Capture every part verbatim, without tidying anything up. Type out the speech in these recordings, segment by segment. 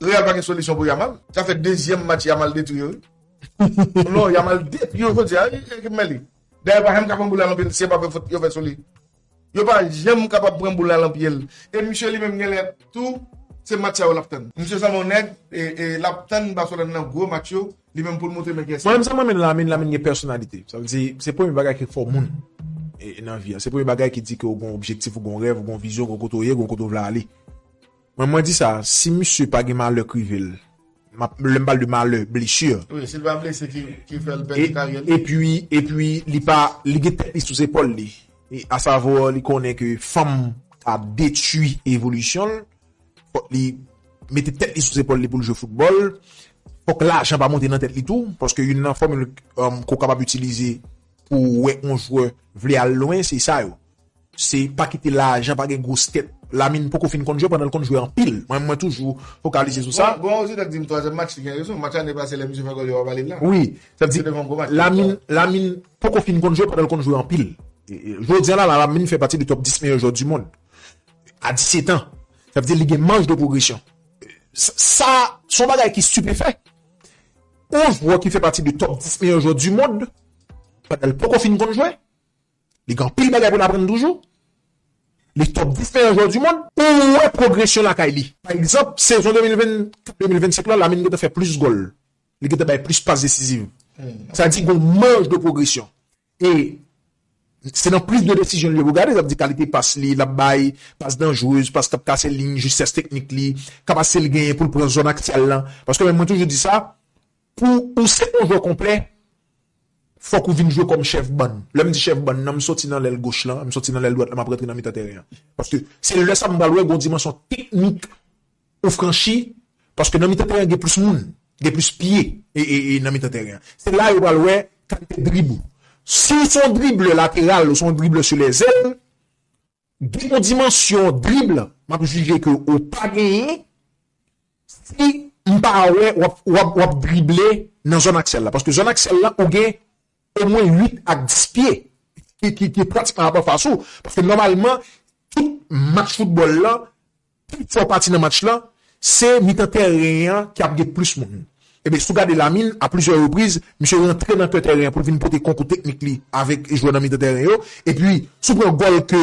Real pa gen solisyon pou Yamal. Sa fè dezyèm match Yamal detwi yo, wi. Non, Yamal detwi yo jodi a, wi, ekip mwen li. Dayè, pa janm ka pran boul la nan pye l, si se pa fè fot yo fè sou li. Yo pa janm kapab pran boul la nan pye l. E misye li menm genlè tou, se match sa yo l ap tann. Misye sanble yon nèg, e, e l ap tann Barcelone nan gwo match yo, li menm pou l montre men kiyès li. Mwen menm sa mwen renmen Lamine, Lamine gen pèsonalite. Sa vle di, se premye bagay ki fè w moun e, e nan vi a. Se premye bagay ki di ke w gen yon objektif, ou gen yon rèv, ou gen yon vizyon, ou gen kote w ye, ou gen kote w vle ale. Mwen, mwen di sa, si misye pa gen malè k rive l, m ap, lè m pale de malè, blesi, wi, si l pa blese ki, ki fè l pèdi e, karyè li. Epi, epi, li pa, li gen tèt li sou zepòl li. E, asavwa, li konnen ke fanm ka detwi evolisyon l. Fòk li mete tèt li sou zepòl li pou l jwe foutbòl. Fòk lajan pa monte nan tèt li tou, paske youn nan fòmil, um, ke w kapab itilize pou w wè yon jwè vle al lwen, se sa yo. Se pa kite lajan, pa gen gwos tèt. Lamine poko fin konn jwe pandan l konn jwe anpil. Mwen, mwen toujou fokalize sou sa. Bon, bon, Ozidèk di m twazyèm match, li gen rezon. Match ane pase, lè misye fè gòl yo, w ap pale l la. Wi, sa vle di, Lamine, Lamine poko fin konn jwe pandan l konn jwe anpil. E, e, jodi a la, la, Lamine fè pati de top dis meyè jwè di mond. A disèt an. Sa vle di, li gen maj de pwogresyon. Sa, sa, se yon bagay ki stipefè. Yon jwè ki fè pati de top dis meyè jwè di mond, pandan l poko fin konn jwe, li gen anpil bagay pou l aprann toujou. Li top dis meyè jwè di mond, ou wè pwogresyon lakay li. Pa egzanp, sezon de mil vennkat, de mil vennsenk la, Lamine gentan fè plis gòl. Li gentan bay plis pas desiziv. Sa di gen yon maj de pwogresyon. E se nan priz de desizyon li ye pou gade, sa vle di kalite pas li, l ap bay, pas danjrez, pas k ap kase liy, jistès teknik li, kapasite l genyen pou l pran zòn aksèl lan. Paske mwen, mwen toujou di sa, pou ou se yon jwè konplè, fòk ou vin jwe kòm chèf bann. Lè m di chèf bann nan, m soti nan lèl goch lan, m soti nan lèl dwat lan, m ap rantre nan mitan teren an. Paske se lè sa m pral wè gen yon dimansyon teknik ou franchi, paske nan mitan teren gen plis moun, gen plis pye e, e, e nan mitan teren an. Se la yo pral wè kalite drib ou. Si w se yon driblè lateral, ou se yon driblè sou lèzèl, gen yon dimansyon drib, m ap jije ke ou pa genyen, si m pa wè w ap, w ap, w ap drible nan zòn aksèl la. Paske zòn aksèl la, ou gen omwen uit ak dis pye ki, ki, ki pratikman ap anfas ou. Paske nòmalman, tout match foutbòl la, pi fò pati nan match la, se mitan teren an ki ap gen plis moun. Ebyen, si w gade Lamine, a plizyè repriz, misye rantre nan kè teren an pou l vin pote konkou teknik li avèk jwè nan mitan teren yo. Epi, si w pran gòl ke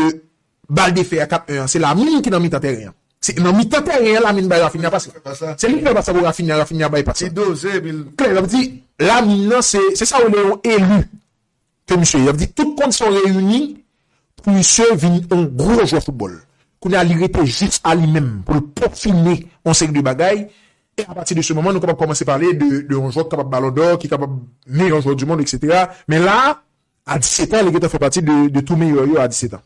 Balde fè a kat en an, se Lamine ki nan mitan teren an. Se nan mitan teren an Lamine bay Raphinha pas la. Se li ki fè pas la pou Raphinha, Raphinha bay pas la. Li doze, epi l... Klè, sa vle di, Lamine nan, se, se sa yo rele yon eli. Ke misye, sa vle di, tout kondisyon reyini pou misye vin yon gwo jwè foutbòl. Kounye a, li rete jis a li menm pou l pofine yon seri de bagay. E apati de se moman, nou kapab kòmanse pale de, de yon jwè ki kapab Ballon d'Or, ki kapab meyè jwè du mond, etsetera. Men la, a disèt an, li gentan fè pati de, de tou meyè yo a disèt an.